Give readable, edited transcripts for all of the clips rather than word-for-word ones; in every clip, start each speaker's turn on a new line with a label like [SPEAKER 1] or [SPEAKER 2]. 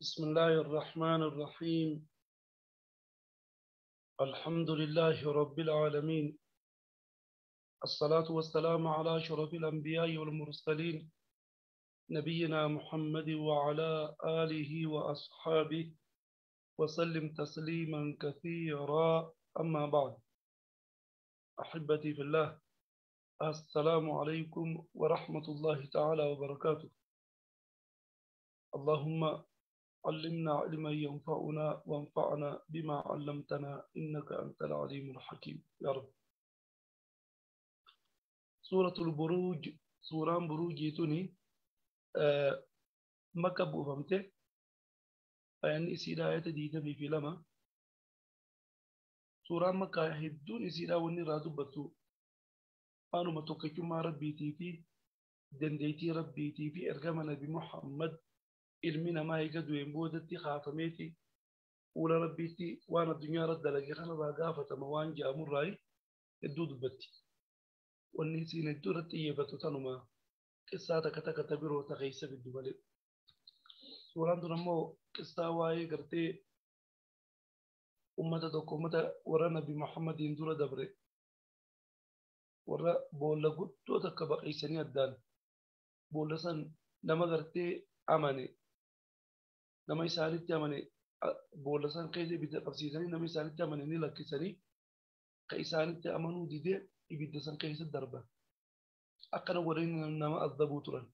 [SPEAKER 1] بسم الله الرحمن الرحيم. الحمد لله رب العالمين، الصلاة والسلام على أشرف الأنبياء والمرسلين، نبينا محمد وعلى آله وأصحابه وسلم تسليما كثيرا. أما بعد، أحبتي في الله، السلام عليكم ورحمة الله تعالى وبركاته. اللهم علمنا علما ينفعنا وانفعنا بما علمتنا إنك أنت العليم الحكيم يا رب. سورة البروج، سورة بروج توني مكة بوفمته فإن إسيدا يتدي في لما سورة مكة هدون إسيدا ونرى دبتو أنا ما توكيما ربي تي دنديتي ربي تي في إرجام نبي محمد ilmi namaa eega du'een boodatti kaafameeti fuula rabbiitti waan addunyaa irratti dalage kanarraa gaafatama waan jedhamurraa hedduu dubbatti. Wanni isiin hedduu irratti xiyyeeffattu tanuma qissaa takka takka ta biroo ta keessa fiddu malee. Suuraan tun ammoo qissaa waa'ee gartee ummata tokko, ummata warra Nabi Muhammadiin dura dabre, warra boolla guddoo takka baqeessanii addaan boolla san nama gartee amane, nama isaanitti amane boolla san keessa ibidda qabsiisanii nama isaanitti amane ni lakkisanii, ka isaanitti amanuu didee ibidda san keessa darban. Akkana warreen nama azabuu turan.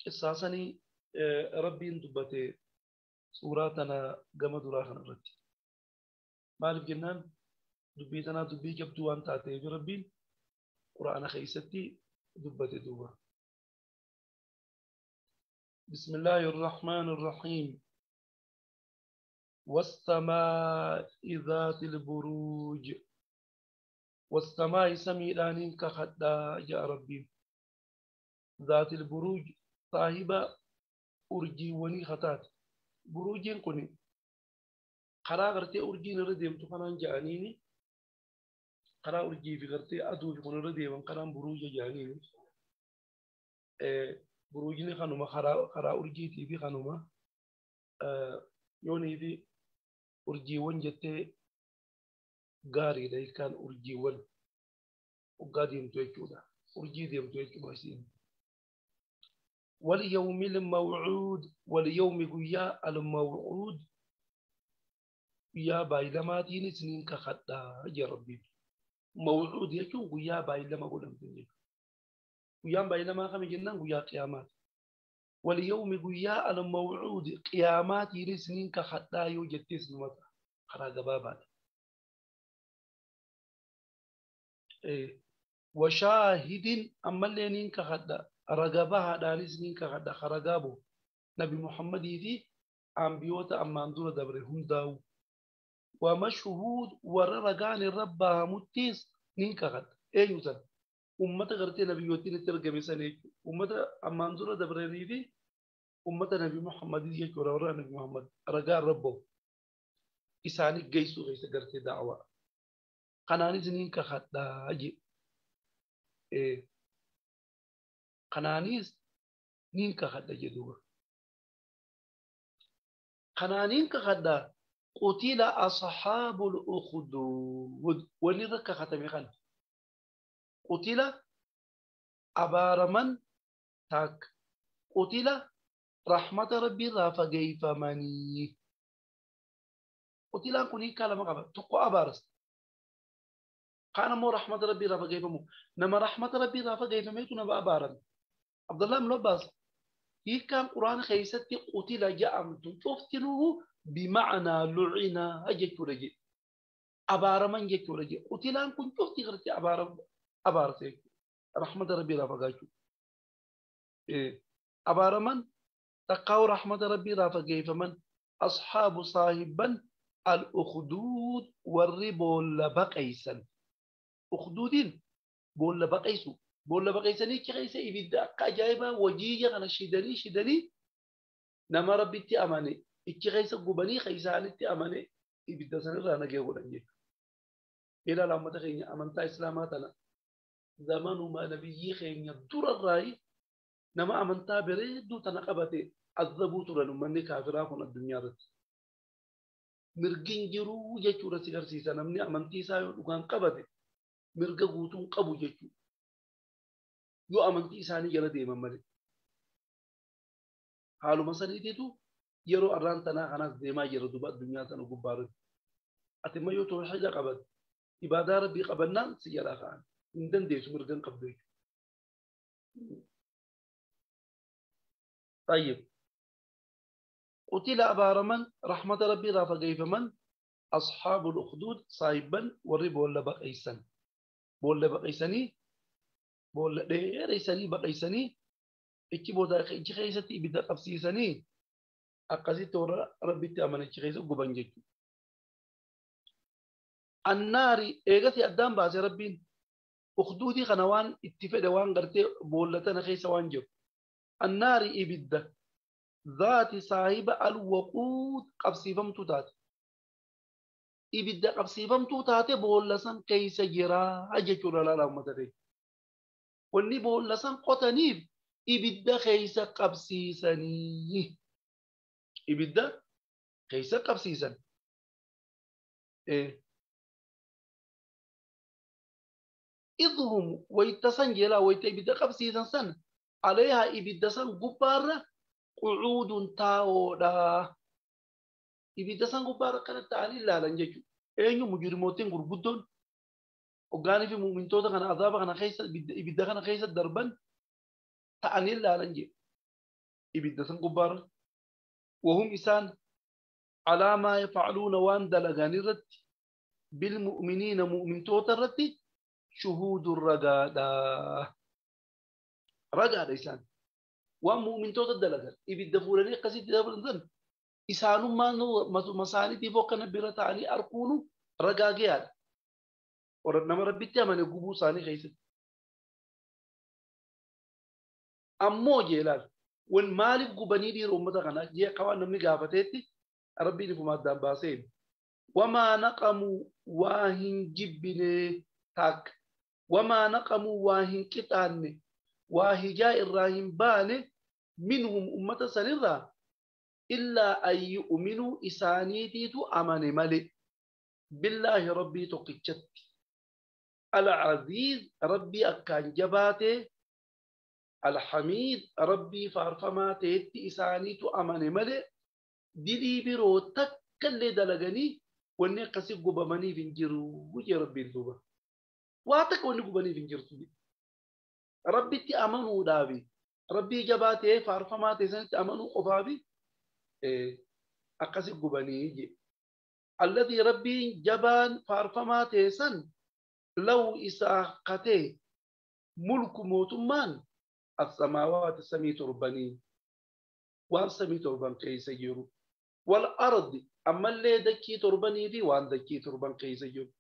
[SPEAKER 1] Qissaa sanii rabbiin dubbate suuraa tana gama duraa kana irratti. Maaliif jennaan dubbii tanaa dubbii jabduu waan taateef rabbiin quraana keessatti dubbate duuba. بسم الله الرحمن الرحيم. والسماء ذات البروج. والسماء سميدان كخدا يا ربي. ذات البروج صاحبة أرجي وني خطات. بروجين كوني قرا غرتي أرجي نرديم تخنان جانيني، قرا أرجي في غرتي أدو في كون رديم قرا بروج جانيني. بروجني خانوما خرا أرجي تي في خانوما يوني في أرجي ون جتة غاري ده كان أرجي ون وقادم تويكودا أرجي ديم تويكو بسين. واليوم الموعود، واليوم قيا الموعود يا بايلماتين سنين كخدا يا ربي. موعود يكون قيا بايلما قدام تنجي قيام بايلما خم جنان قيا قيامات. واليوم قيا الموعود قيامات سنين كخدا يوجد سنوات خرا جبابات. إيه وشاهد أما اللي كخدا رغبها داني سنين كخدا خرجابو نبي محمد يدي أنبيوتا أما أندورا دبرهم داو ومشهود ورغان الرب متيس نين كخدا إيه يوزن أمة غرتي نبيوتين ترجمة سنة أمة أما أندورا دبرني دي أمة نبي محمد يجي كورا نبي محمد رجع ربه إساني جيسو غيس غرتي دعوة قناني زنين كخدا أجي إيه قنانيز نين كخدا جدوه قنانين كخدا قتل أصحاب الأخدود ونرك ختمي خان قتل أبارمن تاك قتل رحمة ربي رافع كيف مني قتل أنكوني كلام قبل تقوى أبارس كان مو رحمة ربي رافع كيف مو نما رحمة ربي رافع كيف ميتو نبأ أبارن عبد الله بن عباس هي كان قرآن خيستي قتل جاء تفتنه بمعنى لعنا أجت رجي أبارمن جت رجي قتل أنكون تفتي غرتي أبارم أبارتك رحمة ربي رافقاك إيه أبارمن تقاو رحمة ربي رافقاك فمن أصحاب صاحبا الأخدود والربول بقيسا أخدودين بول بقيسو بول بقيسا نيكي غيسا إبدا قجايبا وجيجا غنا شدني شدني نما ربي تي أماني إكي غيسا قبني خيسا تي أماني إبدا سنرانا جيغو إلى لما تخيني أمانتا إسلاماتنا زمانو ما نبيي خيني دور الرأي نما أمنتا بريدو تنقبتي Azabuu turan ummanni kaafiraa kun addunyaa irratti. Mirgi hin jiruu jechuudha si garsiisa. Namni amantii isaa yoo dhugaan qabate mirga guutuun qabu jechuudha. Yoo amantii isaanii jala deeman malee. Haaluma saniitiitu yeroo arraan tanaa kanaas deemaa jira duuba addunyaa tana gubbaa irratti. Ati immoo yoo tawhiida qabatte ibaadaa rabbii qabannaan si jalaa ka'an. Hin dandeessu mirga hin qabdu jechuudha. طيب قتل أبارمن رحمة ربي رافع من أصحاب الأخدود صايبا والرب ولا بقيسن ولا بقيسني ولا ريسني بقيسني إتشي بودا إتشي خيستي بدا قبسيسني أقصي تورا ربي تأمن إتشي خيس قبنجك النار إيجاتي أدام باز ربين أخدودي خنوان اتفق وان قرتي بولتنا خيس وانجو النار إبدة ذات صاحب الوقود قبسيفمتو تاتي إبدة قبسيفمتو تاتي بولسان كيس جرا أجتشور لا لا متفي والني بولسان قطنيب إبدة كيس قبسيسني إبدة كيس قبسيسن إيه إذهم ويتسنجلا ويتبدأ قبسيسن سن عليها إبدة سن قبارة قعود تاودا إبدة سن قبارة كانت تعالي لا لنجيو أينو مجرموتين غربودون وغاني في مؤمن توتا كان عذاب كان خيس إبدة كان خيس دربا تعالي لا لنجي إبدة سن قبارة وهم إسان على ما يفعلون وان دلغاني رت بالمؤمنين مؤمن توتا رتي شهود الرقادة رقادة إسان ومؤمن توتا دلغان إبدة فولاني قصيد دفولان إسانو ما نو مساني تيفو كان بيرتا علي أركونو رقاقيان ورنما ربي تيامن يقبو ساني خيسد أمو جيلال وان مالك قبني دي رمتا غنا جي قوان نمي قافتيتي ربي نفو مادان باسين وما نقموا واهن جبني تاك وما نقموا واهن كتان واهجاء الراهن بان منهم أمة سنرى إلا أن يؤمنوا إسانيتي أمان ملي بالله ربي تقجت العزيز ربي أكان جباته الحميد ربي فارفماته إسانيتو أمان ملي دلي برو تكل دلغني وني قسي قبمني فنجرو وجه ربي الدوبة واتك وني قبني فنجرو ربي تي أمنو دابي ربي جباته فارفماته سنت أمنو قفابي أقسي قبني جي الذي ربي جبان فارفماته سن لو إساقته ملك موتمان السماوات سمي تربني وان سمي تربن كيس يجرو والأرض أما اللي دكي تربني دي وان دكي تربن كيس يجرو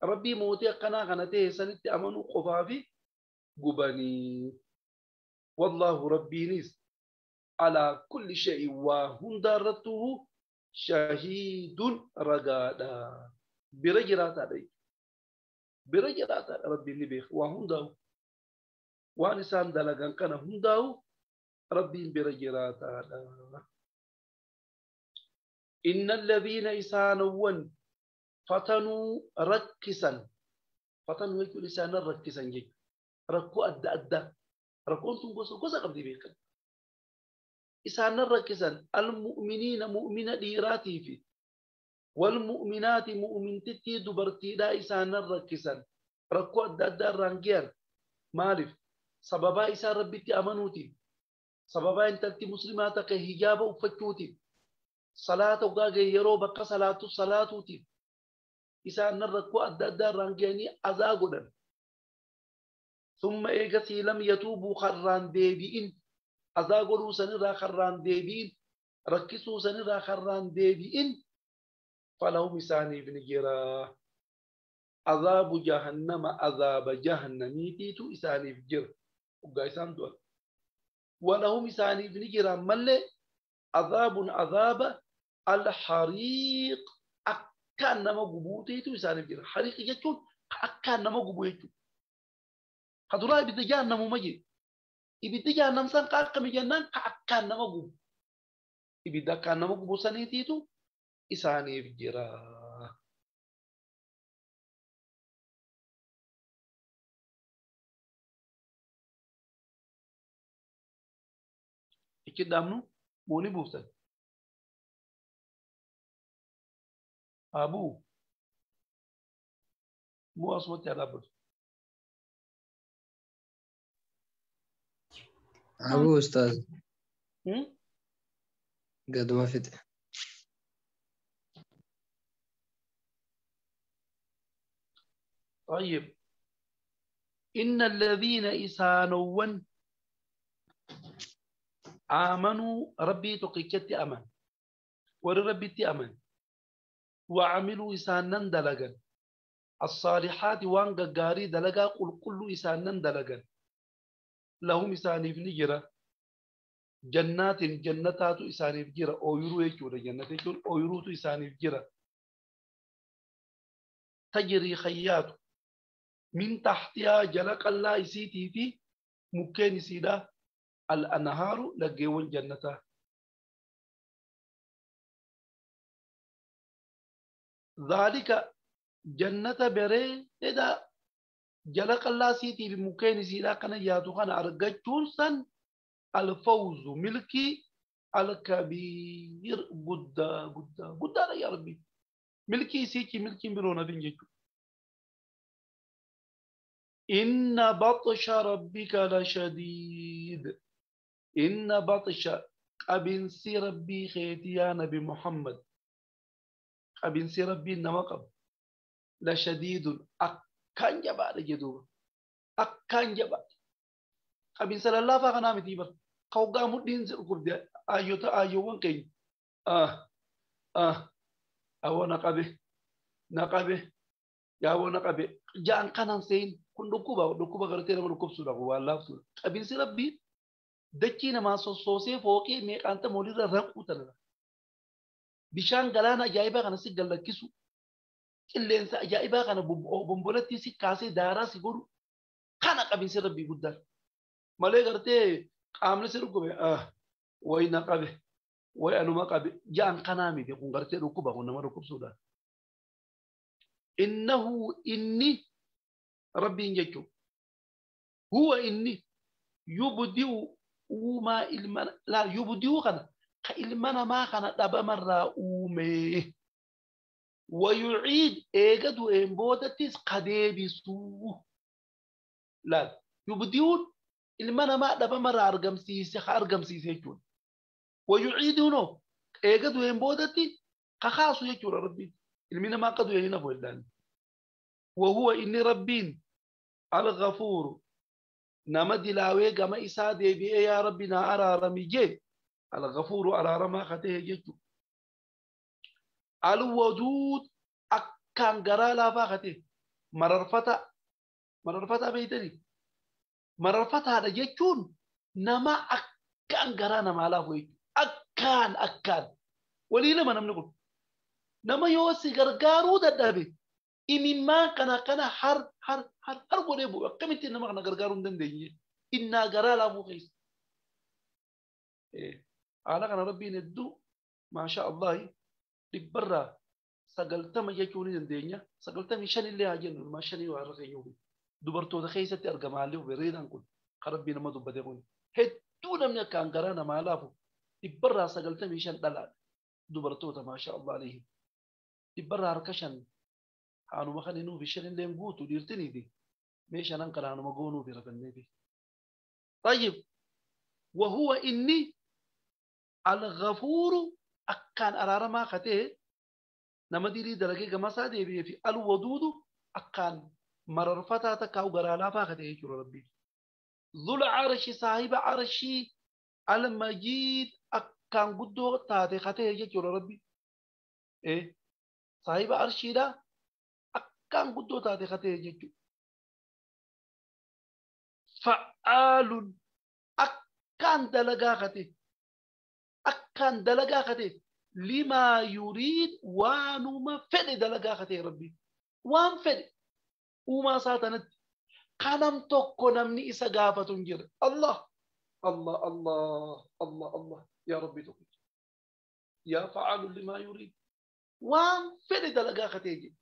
[SPEAKER 1] ربي موتي قنا غنته سنت أمنو قفافي قبني والله ربي نيس على كل شيء وهم دارته شهيد رقادا برجرات عليك برجرات ربي نبيخ وهم داو وانسان دلغان كان هم داو ربي برجرات على إن الذين إسانوا فتنوا ركسا فتنوا يكون إسانا ركسا جي ركو أدى أدى ركو أنتم قصة قصة قبل بيك إسانا ركسا المؤمنين مؤمنة ديراتي في والمؤمنات مؤمن تتي دبرتي لا إسانا ركسا ركو أدى أدى رانجير مالف سببا إسان ربي أمنوتي سببا إن تلتي مسلماتك هجابة وفتوتي صلاة وقاقي يرو بقى صلاة صلاتوتي إسان ركو أدى أدى رانجيني أزاقنا ثم إيقسي لم يتوبوا خران ديبئين أزاقلوا سنرى خران ديبئين ركسوا سنرى خران ديبئين فلهم إساني بن جرا عذاب جهنم عذاب جهنم تيتو إساني بجر وقايسان دول ولهم إساني بن جرا ملي عذاب عذاب الحريق أكان نما قبوتيتو إساني بجر حريق يجون أكان نما قبوتيتو خدولا إبدا جهنم مجي إبدا جهنم سان قاقم جنان أكان نما قبو Ibidda akkaan nama gubu saniitiitu isaaniif jira. Ichi dhaabnu buuni buuftan. Abuu muu asumatti haa dhaabbatu.
[SPEAKER 2] Abuu ustaaz. Gaduma fixe.
[SPEAKER 1] طيب إن الذين إسانوا آمنوا ربي تقيكت أمن وربي أمن وعملوا إسانا دلقا الصالحات وان قاري دلقا قل كل إسانا دلقا لهم إساني نجرة جنات جنتات إساني جرة أو يرو يجورة جنات يجور أو يرو إساني جرة تجري خيات من تحتها جلق الله إسيتي في مكين سيدا الأنهار لقيون جنتا ذلك جنة بري إذا جلق الله سيتي في مكين سيدا كان ياتوخان أرقجون الفوز ملكي الكبير قد قد قد يا ربي ملكي سيتي ملكي برونا بنجيكو إن بطش ربك لشديد إن بطش قبنسي ربي خيتي يا نبي محمد قبنسي ربي إنما قب لشديد أكان جبال جدوب أكان جبال قبنسي الله فغنا متيبر قوقا مدين زرقب آيوتا آيوان كي أو نقبه نقبه يا أبو نقبه جان كانان سين kun dhukkuba dhukkuba gartee nama dhukkubsuudha waan laaftuudha. Qabiinsi rabbii dachii namaa sossoosee fooqee meeqaanta moolirra raquu tana. Bishaan galaana ajaa'ibaa kana si gallakkisu. Qilleensa ajaa'ibaa kana bombolattii si kaasee daaraa si godhu. Kana qabiinsi rabbii guddaan. Malee gartee qaamni si dhukkube wayi na qabe wayi anuma qabe jaan kanaa miti kun gartee dhukkuba kun nama dhukkubsuudha. Innahu inni ربي ينجو هو إني يبدو وما إلمنا لا يبدو خنا إلمنا ما خنا دبا مرة أومي ويعيد إيجادو إمبودتيس قديبسو لا يبدو إلمنا ما دبا مرة أرقم سيسي أرقم سيسي يجون ويعيدونه إيجادو إمبودتي خاصو يجون ربي إلمنا ما قدو يهنا فولدان وهو إني ربين الغفور نمدي لاوي كما إسادي بي يا ربنا أرى رميجي الغفور أرى رما خته جيتو الودود أكان غرا لا فاخته مررفتا مررفتا بيتني مررفتا هذا جيتون نما أكان غرا نما لا فوي أكان أكان ولي لما نمنقول نما يوسي غرغارو ددابي imimmaan kana kana har har har har godhee bu'u akkamitti nama kana gargaaruu hin dandeenye innaa garaa laafuu keessa. Haala kana rabbiin hedduu maasha Allahi dhibbarraa 90 jechuu ni dandeenya 95 illee haa jennu maa shanii waa irra keenya dubartoota keessatti argama haalli bareedaan kun kan rabbii nama dubbate kun hedduu namni akkaan garaa namaa laafu dhibbarraa 95 dhalaadha dubartoota maasha Allah alayhi dhibbarraa harka 5 haanuma kan inuu bishaan illee guutu dhiirtiniiti meeshaan kan haanuma goonuu fi rafanneefi. طيب وهو إني الغفور أكان أرارما خته نمديري درجة كما سادي بيه في الودود أكان مررفتا تكاو غرالافا خته يجور ربي ذو العرش صاحب عرشي المجيد أكان قدو تاتي خته يجور ربي إيه صاحب عرشي لا كان قدو تاتي خته جيتو فعال أكان دلقا خته أكان دلقا خته لما يريد وانما فدي دلقا خته ربي وان فدي وما ساتنت قلم توكو نمني إسا قافة جر الله الله الله الله الله يا ربي توكو Yaa fa'aalu limaa yuriid. Waan fedhe dalagaa katee jedhe.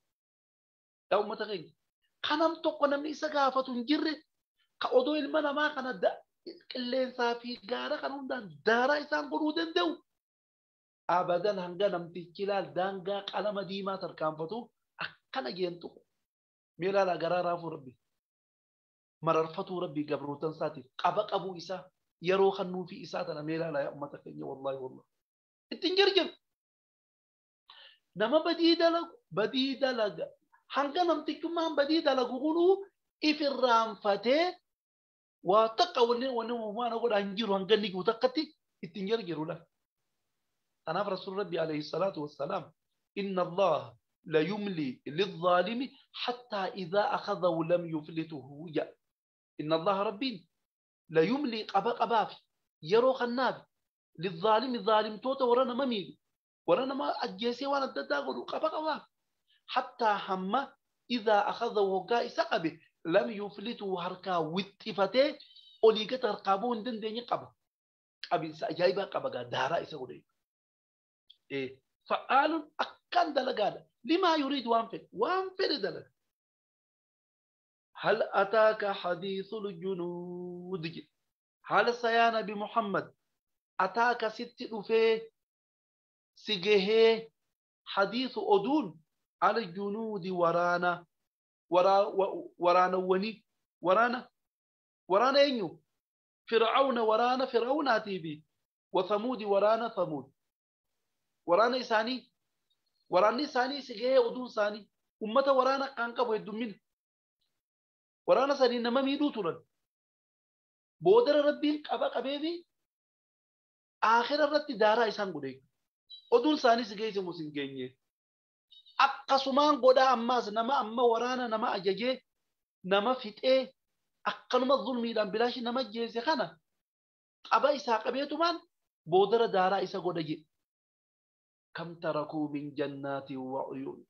[SPEAKER 1] Yaa uummata keenya. Kanam tokko namni isa gaafatu hin jirre ka odoo ilma namaa kana qilleensaa fi gaara kan hundaan daaraa isaan godhuu danda'u. Abadan hanga namtichi ilaal daangaa qalama diimaa tarkaanfatu akkana jeentu. Mee ilaalaa garaa raafuu rabbi. Mararfatuu rabbi gabrootan isaatiif qaba qabuu isaa yeroo kannuu fi isaa tana mee ilaalaa yaa uummata keenya wallaahi wallaahi. Ittiin jirjiru. Nama badii dalagu badii dalaga. Hanga namtichummaan badii dalagu kunuu ifirraanfatee waa takka wanni waan godhaan jiru hanga inni jiru takkatti ittiin jirjiru lafa. Kanaaf Rasuul Rabbi alayhi salaatu wassalaam inna Allah la yumli lizzaalimi hattaa idhaa akhadhahu lam yuflituhu jedha. Inna Allah Rabbiin la yumli qaba qabaafi yeroo kannaafi lizzaalimi zaalimtoota warra nama miidhu warra nama ajjeesee waan adda addaa godhu qaba qabaafi. Hattaa hamma idhaa akhadhahu hoggaa isa qabe lam yuflituhu harkaa wixxifatee olii gad harkaa bu'uu hin dandeenye qaba. Qabinsa ajaa'ibaa qaba gaa daaraa isa godhe. Fa'aalun akkaan dalagaadha. Limaa yuriid waan fedhe waan fedhe dalaga. Hal ataaka hadiisul junuud jedhe. Haala sayaa Nabi Muhammad ataaka sitti dhufee si gahee hadiisu oduun al junuudi waraana waraanawwanii waraana waraana eenyu Fir'aawna waraana Fir'aawnaatii fi wa Thamuudi waraana Thamuud. Waraana isaanii waraanni isaanii si gahee oduun isaanii ummata waraana kan qabu heddummina. Waraana sanii nama miidhuu turan. Boodara Rabbiin qaba qabee fi aakhira irratti daaraa isaan godhe. Oduun isaanii si gahee moo si hin geenye. Akkasumaan godhaa ammaas nama amma waraana nama ajajee nama fixee akkanuma zulmiidhaan bilaashi nama ajjeese kana qaba isaa qabeetumaan boodara daaraa isa godha jedhe. Kam tarakuu min jannaatin wa uyuun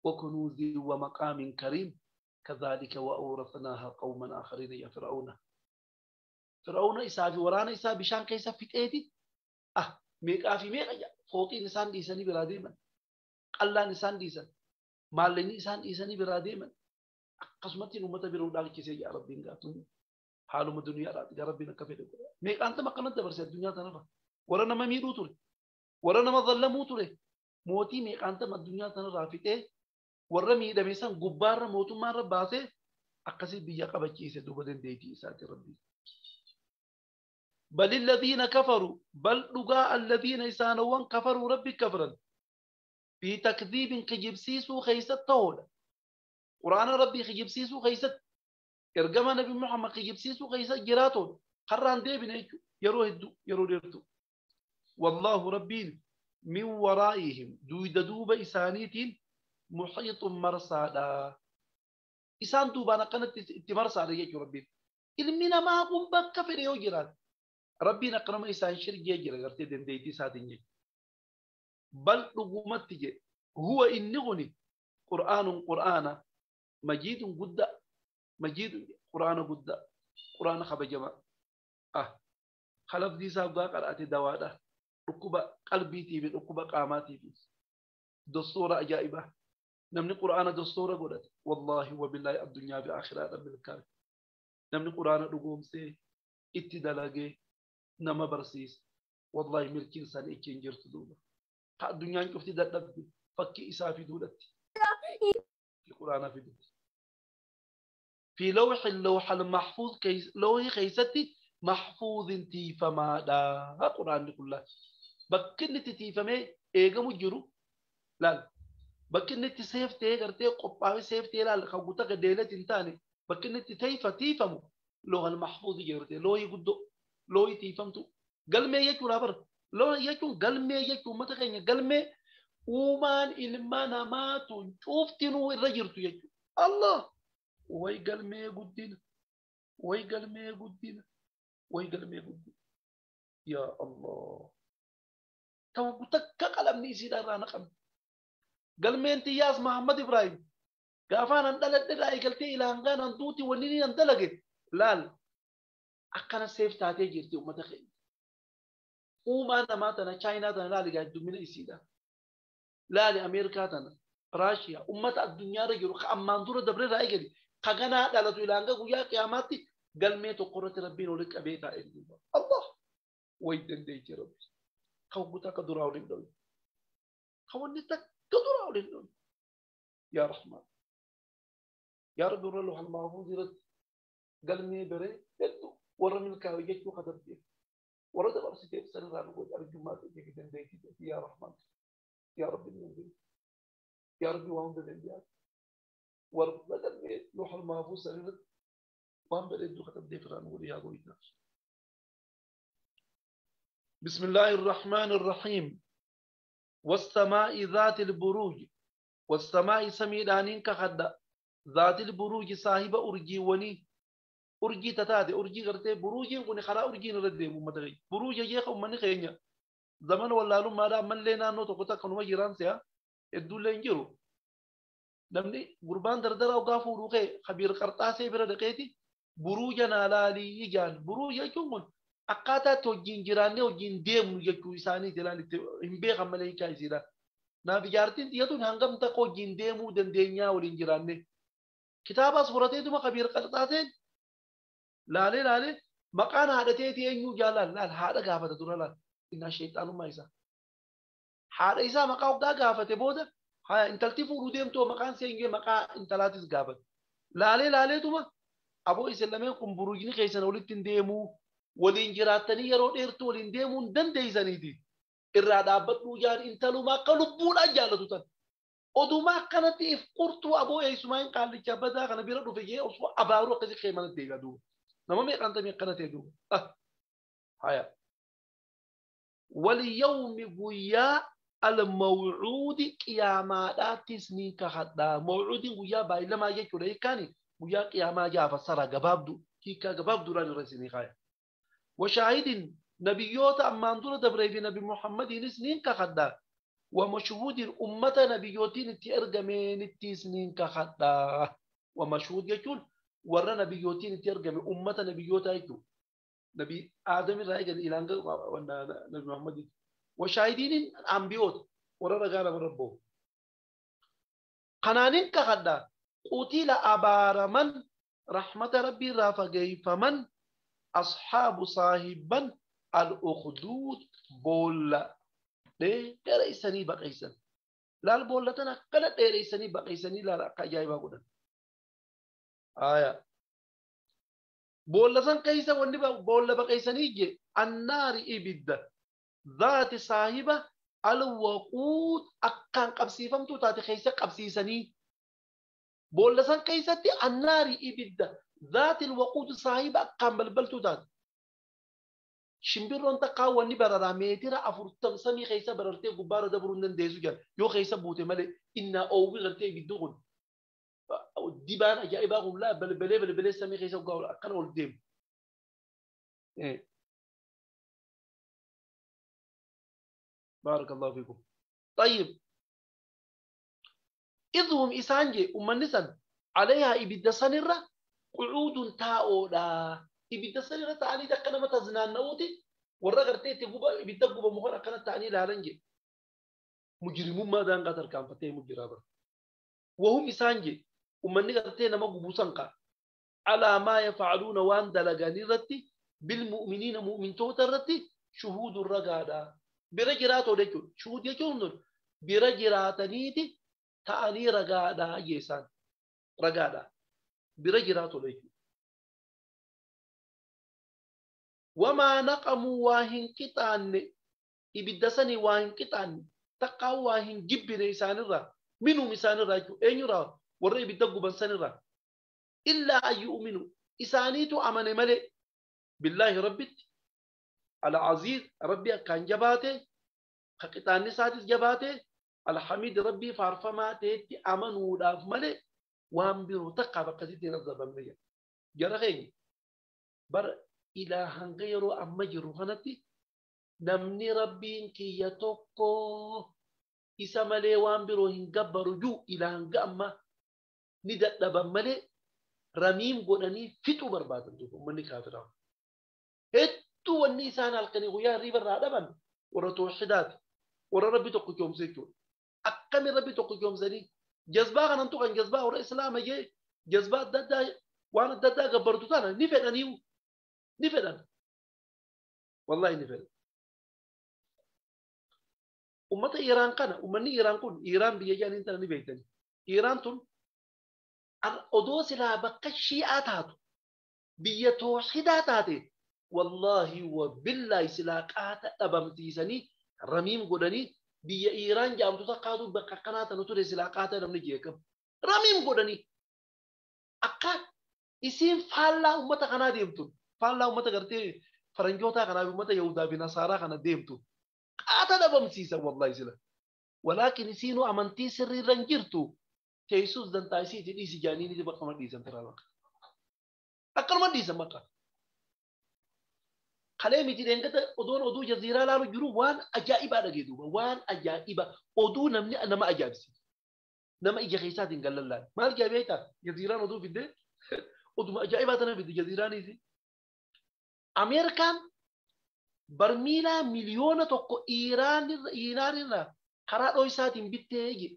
[SPEAKER 1] wa kunuuzin wa maqaamin kariim kadhaalika wa awrasnaahaa qawman aakhariina yaa Fir'aawna. Fir'aawna isaa fi waraana isaa bishaan keessa fixeeti meeqaa fi meeqa fooqiin isaan dhiisanii biraa deeman. Qallaan isaan dhiisan maallaqni isaan dhiisanii biraa deeman akkasumatti uummata biroo dhaalchisee yaa Rabbiin gaatuun haaluma duniyaadhaati yaa Rabbiin akka fedhe godha. Meeqaan tama akkanatti dabarse addunyaa tanarra warra nama miidhuu ture warra nama zallamuu ture mootii meeqaan tama addunyaa tanarraa fixee warra miidhame san gubbaarra mootummaarra baasee akkasii biyya qabachiise duuba dandeettii isaati Rabbiin. Bal alladhiina kafaru bal dhugaa alladhiina isaanowwan kafaruu rabbi kafaran. في تكذيب خجبسيسو خيست طول قرآن ربي خجبسيسو خيست إرجما نبي محمد خجبسيسو خيست جراتون قران دي بنيجو يرو هدو يرو ديرتو والله ربي من ورائهم دويد دوب إسانيتين محيط مرصادا إسان دوبانا قنت اتمرصادا يجو ربي إلمنا ما قم بك في ريو جرات ربي نقرم إسان شرجي جرا غرتي دين ديتي ساتين جي بل رغمت هو إنغني قرآن قرآن مجيد قد مجيد قرآن قد قرآن خبجما خلف دي سابقا قرأت دوادا ركوب قلبي تيبي ركوب قاماتي بي دستورة أجائبة نمني قرآن دستورة قدت والله وبالله الدنيا بآخرة رب الكاري نمني قرآن رقوم سي اتدلاقي نما برسيس والله ملكين سان إكين جرت دوبا addunyaan cufti dadhabde fakkii isaa fiduudhatti quraana fiduutti fi lawxi lawxal mahfuuz lawxi keeysatti mahfuuzin tiifamaadha quraanni kun laal bakki inni itti tiifamee eegamu jiru laal bakki inni itti seeftee gartee qophaa'ee seeftee laal kan guutaa gadeelatti hin taane bakki inni itti tiifamu lawxal mahfuuz jirte loohii guddoo loohii tiifamtu galmee jechuudha bara Loo jechuun galmee jechuun uummata keenya galmee uumaan ilma namaatu cuuftinuu irra jirtu jechuudha. Allah way galmee guddina way galmee guddina way galmee guddina yaa Allah ta'u takka qalamni isiidha irraa naqamne. Galmeen tiyyaas Mahammad Ibrahim gaafaan an dhaladhe irraa eegaltee ilaangaan an duuti wanni ni an dalage laal akkana seef taatee jirti uummata keenya. Uumaa namaa tana Chaayinaa tana laali gaaddumina isiidha. Laali Ameerikaa tana Raashiyaa ummata addunyaarra jiru ka ammaan dura dabre irraa eegale ka ganaa dhalatu ilaanga guyyaa qiyaamaatti galmee tokko irratti rabbiin walitti qabee taa'e duuba. Allah way dandeechi rabbi. Ka hogguta akka duraa waliin dhawe. Ka wanni takka duraa waliin dhawe. Yaa Rahmaan. Yaa Rabbi warra loohal mahfuuz irratti galmee baree hedduu warra milkaa'e jechuu katabteef. Warra dabarsiteef sanirraa nu godhe arjummaa ta'ee fi dandeettii ta'e yaa Rahmaan. Yaa Rabbi ni dandeechi. Yaa Rabbi waan hunda dandeeyaa. Warra galmee loohal mahfuuz sanirratti waan bareedduu katabdeef irraa nu godhe yaa gooftaa. بسم الله الرحمن الرحيم. والسماء ذات البروج. والسماء سميدانين كخدا ذات البروج صاحب أرجي وني أرجي تتاتي أرجي غرتي بروجي وني خرا أرجي نردي ممتغي بروج يجيخ أمني خينيا زمن ولا لهم ما من لنا نو تقطع كنوا جيران سيا الدول ينجرو نمني قربان دردرا وقافو روخي خبير قرطاسي برا دقيتي بروج نالالي يجان بروج يجون akkaataa itti hojiin jiraannee hojiin deemnu jechuu isaanii ilaali hin beekan malee hiikaa isiidha. Naaf ijaartiin xiyyatuun hangam takka hojiin deemuu dandeenyaa waliin jiraanne. Kitaabaas furateetuma kabiir qarxaaseen laalee laalee maqaan haadhateeti eenyuu jaalaan laal haadha gaafata dura laal innaa sheexaanummaa isaa. Haadha isaa maqaa hoggaa gaafate booda intalti fuudhuu deemtoo maqaan seengee maqaa intalaatis gaafate. Laalee laaleetuma aboo isin lameen kun buruujni keessan walitti hin deemuu. Waliin jiraatanii yeroo dheertuu waliin deemuun dandeessaniiti. Irraa dhaabbadhuu jaan intaluma akka lubbuudhaan jaallatu tan. Oduma akkanatti if qurtuu aboo eessumaa hin qaallicha badaa kana bira dhufe jee osoo abaaruu akkasii qeemanatti eegaa duuba. Nama meeqaan tamii akkana ta'e duuba. Haya. Waliyawmi guyyaa al-mawcuudi qiyaamaadhaattis ni kakadha. Mawcuudiin guyyaa baay'ilamaa jechuudha hiikkaani guyyaa qiyaamaa jaafa sara gabaabdu hiikkaa gabaabduudhaan irra isinii kaaya. وشاهد نبيوت أمان دور دبري في نبي محمد سنين كخدا ومشهود أمة نبيوتين تيرجمين تسنين كخدا ومشهود يقول ورا نبيوتين تيرجم أمة نبيوت أيتو نبي آدم رأي إلى نبي محمد وشاهدين أنبيوت ورا رجال ربه قنانين كخدا قتل أبار من رحمة ربي رافقي فمن أصحاب صاحبا الأخدود بولا ديريسني بقيسن لا البولا تنا كلا ديريسني بقيسني لا لا جايبا قدن آية بولا سن كيسا وني بولا بقيسني جي النار إبدا ذات صاحبة الوقود أكان قبسي فمتو تاتي خيسا قبسيسني بولا سن كيسا تي النار إبدا ذات الوقود صاحبة كان بلبلتو ذات شمبرون تقاوى نبرر ميترا أفرتم سمي خيسا بررتي غبارة دبرون دنديزو جان يو خيسا بوتي مالي إنا أوي غرتي بالدغن ديبان أجائبهم لا بلبلي بلبلي سمي خيسا وقاول أكان والديم إيه. بارك الله فيكم. طيب إذ هم إسانجي أمان عليها إبدا سنرة قعود تاؤدا إبدا سنرة تعني دكنا ما تزنان نوتي ورا غرتي تجوبا إبدا جوبا مخنا كنا تعني لارنجي مجرمون ما دان قدر كان فتيه مجرابا وهم إسانجي ومن غرتي نما جوبوسانكا على ما يفعلون وان دلغاني رتي بالمؤمنين مؤمن توترتي شهود الرجادا برجراتو ديكو شهود يجون برجراتنيتي تعني رجادا يسان رجادا برجراتو ديكو وما نقموا واهن كتان إبدسني واهن كتان تقاو واهن جبر إسان الرا منهم إسان الرا أين يرى ورأي بدقوا بنسان الرا إلا أن يؤمنوا إسانيتو أمن ملئ بالله ربت العزيز ربي كان جباته خقتان ساتس جباته الحميد ربي فارفما تيتي أمنوا داف ملئ وهم بيرو تقع بقزيتي نظر بمنيا جرغيني بر إلى هنغيرو أما جرو خنتي نمني ربي كي يتوكو إسا ملئ وهم بيرو هنقبرو جو إلى هنغ أما ندأ بملئ رميم قدني فتو بربادن دوكو مني كافران هتو Hedduu wanni isaan halkanii guyyaa hirriiba irraa dhaban warra tooxidaati. Warra rabbi tokko joomse jechuudha. Akkamiin rabbi tokko joomsanii jazbaa kanan tuqan, jazbaa warra islaama jee jazbaa adda addaa waan adda addaa gabbartu tana ni fedhaniiyu, ni fedhan. Wallahi ni fedhan. Ummata Iraan kana, ummanni Iraan kun, Iraan biyya jedhaniin tana ni beektani. Iraan tun odoo silaa bakka shi'aa taatu, biyya tooxidaa taate, wallaahi wa billaahi silaa qaata dhabamsiisanii ramiim godhanii. Biyya Iraan jedhamtu takkaatu bakka akkanaa tana ture, silaa qaata namni jeekam ramiim godhanii. Akka isiin faallaa ummata kanaa deemtu, faallaa ummata gartee faranjootaa kanaa fi ummata Yahudaa fi Nasaaraa kana deemtu, qaata dhabamsiisan wallahi sila. Walaakin isiinuu amantii sirriirra hin jirtu. Teessus dantaa isiiti dhiisi jaaniini bakka dhiisan tiraa bakka. Akkanuma dhiisan bakka. Kalee miti deengata odoon oduu jaziiraa laalu jiru waan ajaa'ibaa dhagee duuba, waan ajaa'iba oduu namni nama ajaa'ibsiisu. Nama ija keessaatiin gallallaan. Maal jaa beektaa? Jaziiraan oduu fidde, oduma ajaa'ibaa tana fidde jaziiraaniisi. Ameerikaan barmiilaa 1 million Iiraanirraa karaa dho'isaatiin bittee je.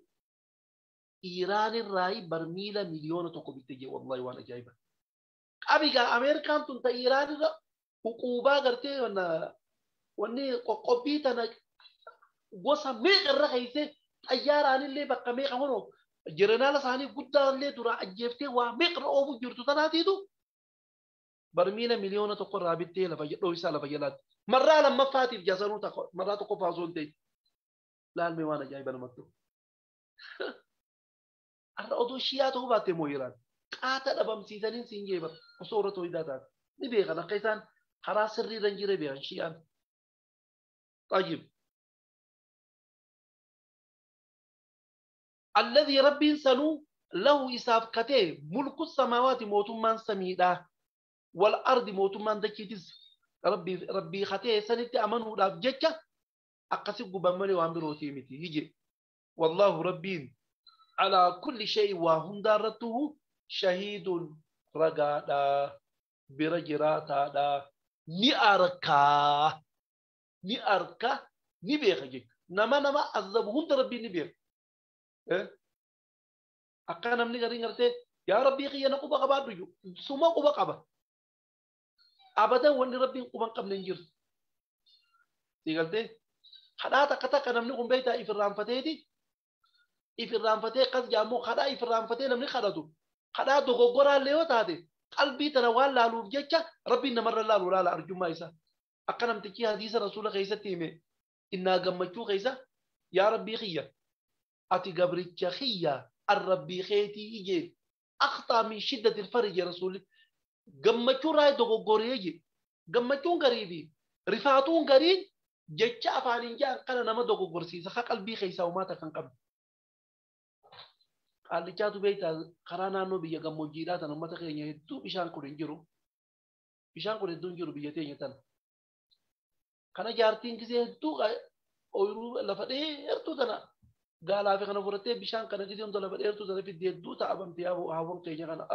[SPEAKER 1] Iiraanirraa barmiila 1 million bittee je, wallahi waan ajaa'iba. Qabigaa Ameerikaan tun ta Iiraanirra huquubaa gartee wanni qoqqobbii tana gosa meeqa irra keeyse, xayyaaraanillee bakka meeqa honoo jerenaala isaanii guddaallee dura ajjeeftee waa meeqa irra oofuu jirtu tanaatiitu barmiila 1 million irraa bittee lafa dho'isaa lafa jalaatti. Marraa lammaffaatiif jasanuu takka, marraa tokkoffaa osoo hin ta'in. Laalmee waan ajaa'iba namatti. Har'a odoo shiyaa ta'uu baatte moo Iraan qaata dhabamsiisanii siin jee bara osoo irra tooyidaa taate. Ni beekan, akka isaan karaa sirrii irra hin jirre beekan shiyaan. طيب، الذي ربين سنو له إساف كتي ملك السماوات موتمان سميدا والأرض موتمان دكيتز، ربي ربي خاتي سنتي أمنه داف جتة أقسي قبامني وأمروتي متي يجي. والله ربين على كل شيء وهم دارته شهيد رقادا برجراتا ni arka, ni arka, ni beeka jechuudha. Nama nama azabu hunda rabbiin ni beeka. Akka namni gariin gartee yaa rabbii kiyya na quba qabaadhu jiru suma quba qaba. Abadan wanni rabbiin quba hin qabne hin jirtu. Si galtee kadhaa takka takka namni kun beektaa if irraanfateeti, if irraanfatee akkas jaammoo kadhaa if irraanfatee namni kadhatu kadhaa dogoggoraallee yoo taate qalbii tana waan laaluuf jecha rabbiin namarra laalu laala arjummaa isaa. Akka namtichi hadiisa rasuula keessatti hime innaa gammachuu keessa yaa rabbii kiyya ati gabricha kiyya an rabbii keetii ijeen أخطأ من شدة الفرح يا رسول gammachuu irraa dogoggoree je. Gammachuun garii fi rifaatuun gariin jecha afaaniin ja'an kana nama dogoggorsiisa ka qalbii keessaa uumaata kan qabdu. Qaallichaatu beektaa karaa naannoo biyya gammoojjiidhaa tana uummata keenya hedduu bishaan kun hin jiru. Bishaan kun hedduu hin jiru biyya teenya tana. Kana jaartiin gisee hedduu ooyiruu lafa dheertuu tana gaalaa fi kana fudhattee bishaan kana gisee hunda lafa dheertuu tana fidde hedduu ta'abamte haawwan keenya kana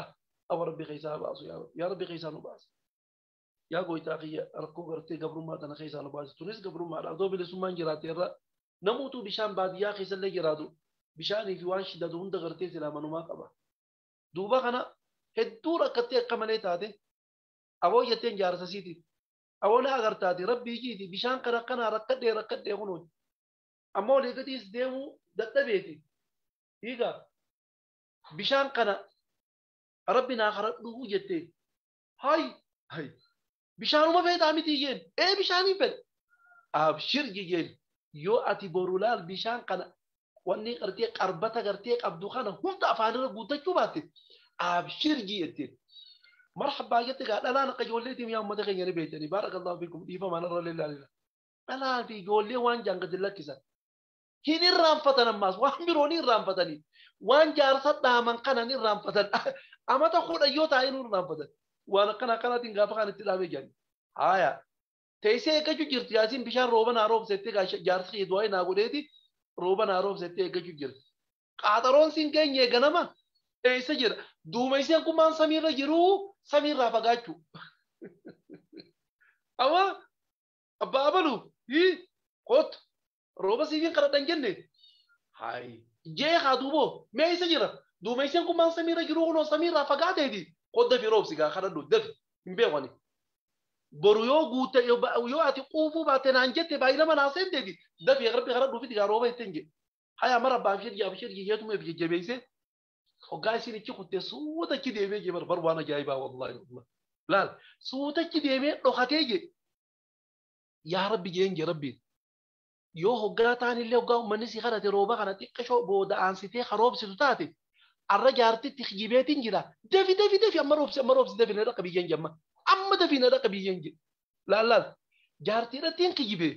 [SPEAKER 1] awa rabbi keessaa baasu, yaa rabbi keessaa nu baasu. Yaa goytaa kiyya rakkoo gartee gabrummaa tana keessaa nu baasu. Tunis gabrummaadha. Otoo bilisummaan jiraate irra namuutu bishaan baadiyyaa keessallee jiraatu bishaanii fi waan shidatu hunda gartee silaa manumaa qaba. Duuba kana hedduu rakkattee akka malee taate aboo jetteen jaarsa siiti. Aboo na agartaati rabbii jiiti bishaan kana akkanaa rakkadhee rakkadhee kunuun. Ammoo olii gadiis deemuu dadhabeeti. Hiigaa bishaan kana rabbi naa kadhadhuu jettee. Hay hay, bishaanuma feetaa miti jeen, ee bishaanii fedha. Abshir jeen, yoo ati boru laal bishaan kana wanni gartee qarbata gartee qabdu kana hunda afaanirra guuttachuu baatte abshir jetteen. Marhabbaa jette gaa dhalaan akka ijoolleetiin yaa uummata keenya ni beektanii baarakallahu fiikum dhiifama narra leellaalila. Dhalaa fi ijoollee waan jaan gadi lakkisan. Hin irraanfatan, ammaas waan biroo ni irraanfatanii. Waan jaarsa dhaaman kana ni irraanfatan. Amata 10 yoo taa'e ni irraanfatan. Waan akkana akkanaatiin gaafa kan itti dhaabee jiran. Haaya. Teessee eeggachuu jirti yaasiin bishaan rooba naa roobsettee jaarsi kiyya du'aa naa godheeti rooba naa roobsettee eeggachuu jirti. Qaaxaroon siin geenye ganama eessa jira? Duumesseen kun maan samiirra jiruu samiirraa fagaachuu. Amma Abbaa abaluu kootu rooba siifin kadhadhan jenne hayi jee haa duuboo mee isa jira duumesseen kun maan samiirra jiru kunoo samiirraa fagaateeti koo dafi roobsi gaa kadhadhu dafi hin beekani. Boru yoo guute yoo ati quufuu baate naan jette baay'ee nama naa seenteeti dafi rabbi kadhadhu fi gaa rooba ittiin jedhe. Haya mara abbaa abshir abshir jeetuma if jajjabeessee hoggaa isin ichi kuttee suuta achi deemee jee bar waan ajaa'ibaa wallaahi wallaahi. Laal suuta achi deemee dhokatee jee yaa rabbi jeen jee rabbiin. Yoo hoggaa ta'an illee hoggaa uummanni si kadhate rooba kana xiqqashoo booda aansitee karoobsitu taate arra jaartitti kijibeetiin jira dafi dafi dafi amma roobsi dafi na dhaqa biyyeen jamma amma dafi na dhaqa biyyeen jedhe laal laal jaartiidhattiin kijibee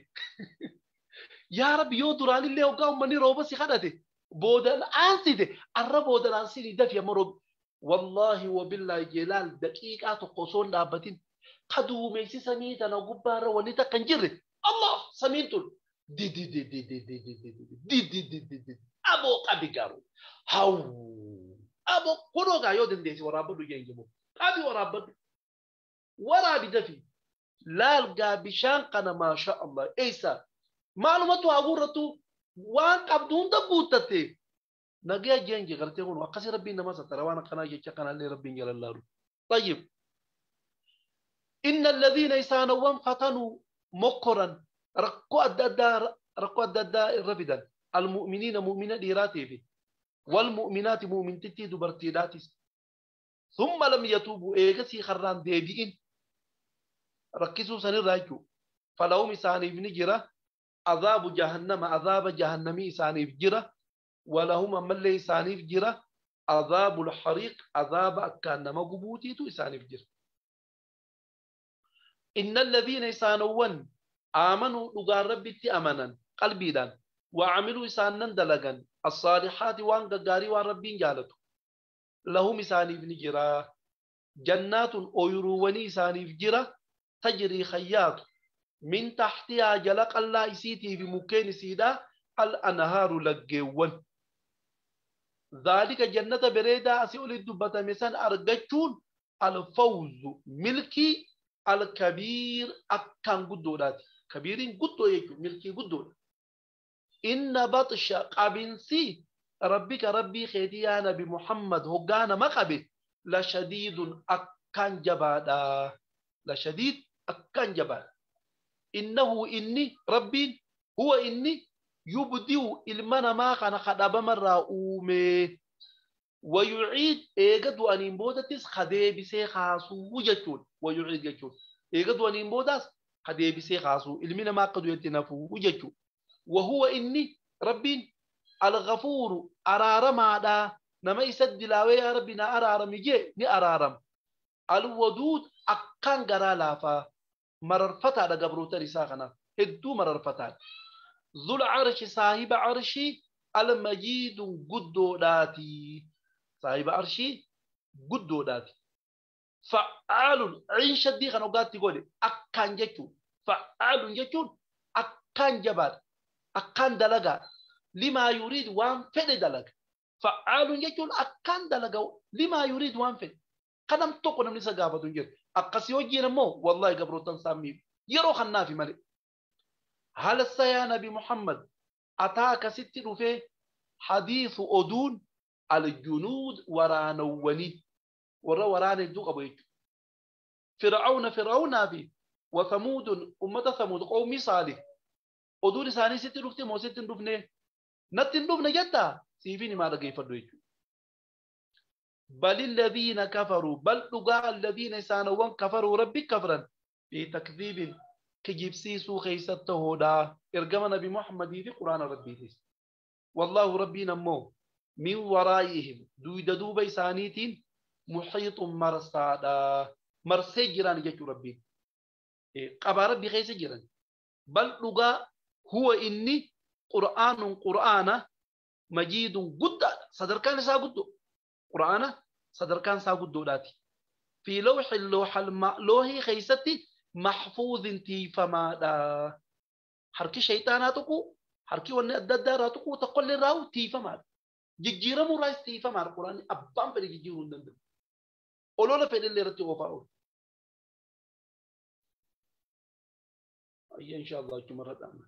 [SPEAKER 1] yaa rabbi yoo duraan illee hoggaa uummanni rooba si kadhate booda aansite arra booda aansiti dafi amma roobi wallaahi wabillaahi jeelaal daqiiqaa tokko osoo hin dhaabbatin kaduumessi samii tana gubbaarra wanni takka hin jirre Allah samiin tun di di di di di di di di di di di di di aboo qabi garuu haw aboo kunoo gaa yoo dandeessi waraabbadhu jeen jimu qabi waraabbadhu waraabi dafi laal gaa bishaan kana maasha Allah eessa maalumatu haa guurrattu waan qabdu hunda guuttatte nagaya jeen je gartee kun akkasi rabbiin nama sattara waan akkanaa jecha kanallee rabbiin jalallaalu طيب إن الذين يسانون فتنوا مكرا ركو أدى الرفدا المؤمنين مؤمنة ديراتي في والمؤمنات مؤمن تتي دبرتيلاتي ثم لم يتوبوا إيغسي خران ديبئين ركزوا سن الراجو فلهم إساني بنجرة عذاب جهنم عذاب جهنمي إساني بجرة ولهم أمالي إساني بجرة عذاب الحريق عذاب أكان مقبوتي تو إساني بجرة إن الذين إسانوان آمنوا لغا ربي أمنا قلبي دان وعملوا إسانا دلغا الصالحات وان غاري وان ربي جالتو لهم إساني بنجرة جنات أيرووني إساني بجرة تجري خياط من تحتها جلق الله إسيتي في مكين سيدا الأنهار لقوان ذلك جنة بريدة أسئل الدبة مسان أرقشون الفوز ملكي الكبير أكان قدولات كبيرين قدو يجو ملكي قدول إن بطش قابنسي ربك ربي خيدي يا نبي محمد هقانا مقبي لشديد أكان جبادا لشديد أكان جبادا إنه إني ربي هو إني يبدو المنا ما كان خداب مرة أومي ويعيد إيجاد وأن بودتس خدي بسي خاسو وجتون ويعيد جتون إيجاد وأن بودس خدي بسي خاسو المنا ما قد يتنفو وجتون وهو إني ربي الغفور أرارم هذا نما يسد لاوي يا ربنا أرارم يجي ني أرارم الودود أكان غرا لافا مررفتا دا قبروتا رساخنا هدو مررفتا ذو العرش صاحب عرشي المجيد قدو داتي صاحب عرشي قدو داتي فعال عين شدي خنو قاتي قولي أكان جتو فعال جتو أكان جبار أكان دلقا لما يريد وان فد دلق فعال جتو أكان دلقا لما يريد وان فد قدم توقو نمني سقافة جير أقسي وجينا مو والله قبروتان سامي يرو خنافي مالي هل يا نبي محمد أتاك ست رفي حديث أدون الجنود ورانوني ورا وران الدوق أبويك فرعون فرعون أبي وثمود أمة ثمود قومي صالح أدون ساني ست رفتي مو ست رفني نتن رفني جتا سيفيني ما رقي فردويك بل الذين كفروا بل لقاء الذين سانوان كفروا ربي كفرا في تكذيب كجيب سيسو خيسته دا إرقم نبي محمد في قرآن ربي والله ربي نمو من ورائهم دويد دوبي سانيتين محيط مرصادا مرسي جيران جيتو ربي قبا ربي خيس جيران بل لقاء هو إني قرآن قرآن مجيد قد صدر كان سا قد قرآن صدر كان سا قد داتي في لوح اللوح المألوه خيستي محفوظ تيفما دا حركي شيطاناتكو حركي وني أدداراتكو تقول الراو تيفما جيجيرا مورايس تيفما القرآن أبان فري جيجيرون دندن أولولا فري اللي رتي وفاو Ayya, insha Allah, achuma irra dhaabna.